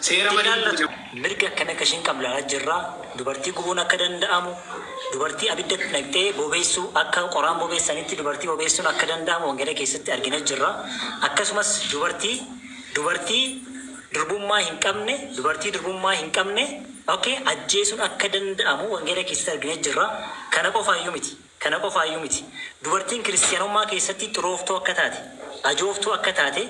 Seera malee hin Ilaallatu. guute. Mirga akkamii akka isheen qabdu ilaalaa jirra. Dubartii gubuun akka danda'amu, dubartii abiddatti naqxee bobeessuu akka qoraan bobeessanitti dubartii bobeessuun akka danda'amu wangeela keessatti argina jirra. Akkasumas dubartii durbummaa hin qabne, dubartii durbummaa hin qabne, okay, ajjeesuun akka danda'amu wangeela keessatti argina jirra. Kana qofaayyuu miti. Kana qofaayyuu miti. Dubartiin kiristiyaanummaa keessatti xurooftuu akka taate, ajooftuu akka taate,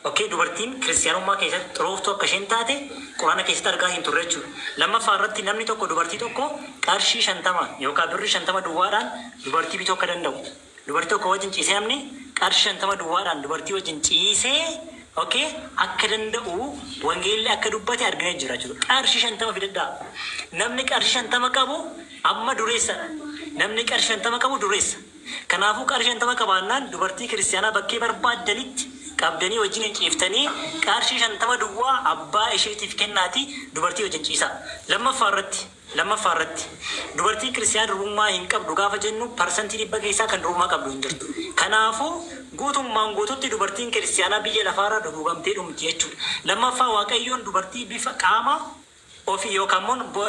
okay, dubartiin kiristiyaanummaa keessatti xurooftuu akka isheen taate quraana keessatti argaa hin turre jechuudha. Lammaffaa irratti namni tokko dubartii tokko qarshii 50 yookaan birrii 50 duwwaadhaan dubartii bituu akka danda'u. Dubartii tokko wajjin ciisee namni qarshii 50 duwwaadhaan dubartii wajjin ciisee, okay, akka danda'u wangeelli akka dubbate arginee jira jechuudha. Qarshii 50 fidadhaa. Namni qarshii 50 qabu amma dureessadha. Namni qarshii 50 qabu dureessa. Kanaafuu qarshii 50 qabaannaan dubartii kiristiyaanaa bakkee barbaaddanitti qabdanii wajjin hin ciiftanii qarshii 50 duwwaa abbaa isheetiif kennaati dubartii wajjin ciisaa. Lammaffaa irratti dubartiin kiristiyaana durbummaa hin qabdu gaafa jennu 100% keessaa kan durbummaa qabdu hin jirtu. Kanaafuu guutummaan guututti dubartiin kiristiyaanaa biyya lafaarraa duguugamtee dhumti jechuudha. Lammaffaa, Waaqayyoon dubartii bifa qaama ofii yookaan immoo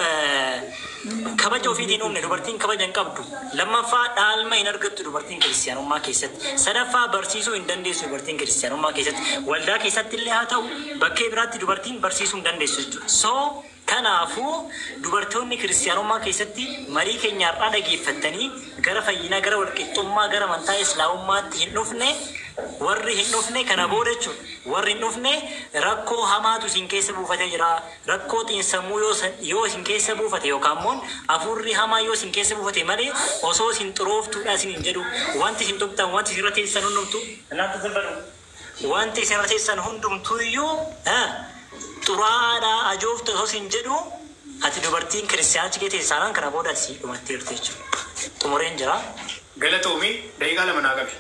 kabaja ofiitiin uumne, dubartiin kabaja hin qabdu. Lammaffaa, dhaalma hin argattu dubartiin kiristiyaanummaa keessatti. Sadaffaa, barsiisuu hin dandeessu dubartiin kiristiyaanummaa keessatti. Waldaa keessatti illee haa ta'u bakkee biraatti dubartiin barsiisuu hin dandeessu jechuudha. So kanaafuu dubartoonni kiristiyaanummaa keessatti marii keenya har'aa dhageeffattanii gara fayyinaa, gara walqixxummaa, gara amantaa islaamummaatti hin dhufne, warri hin dhufne kana booda jechuudha. Warri hin dhufne rakkoo hamaatu isin keessa buufatee jira. Rakkoo xiinsammuu yoo isin keessa buufate yookaan immoo hafuurri hamaa yoo isin keessa buufate malee osoo isin xurooftuudha isin hin jedhu. Wanti isin tuqxan, wanti isin irra teessan hundumtuu, wanti isin irra teessan hundumtuu iyyuu xuraa'aadha, ajooftu osoo isin jedhu, ati dubartiin kiristiyaanichi kee teessaanaan kana booda ati dhumatteerti jechuudha. Xumureen jira. Galatoomii, daqiiqaa 2 naa qabi.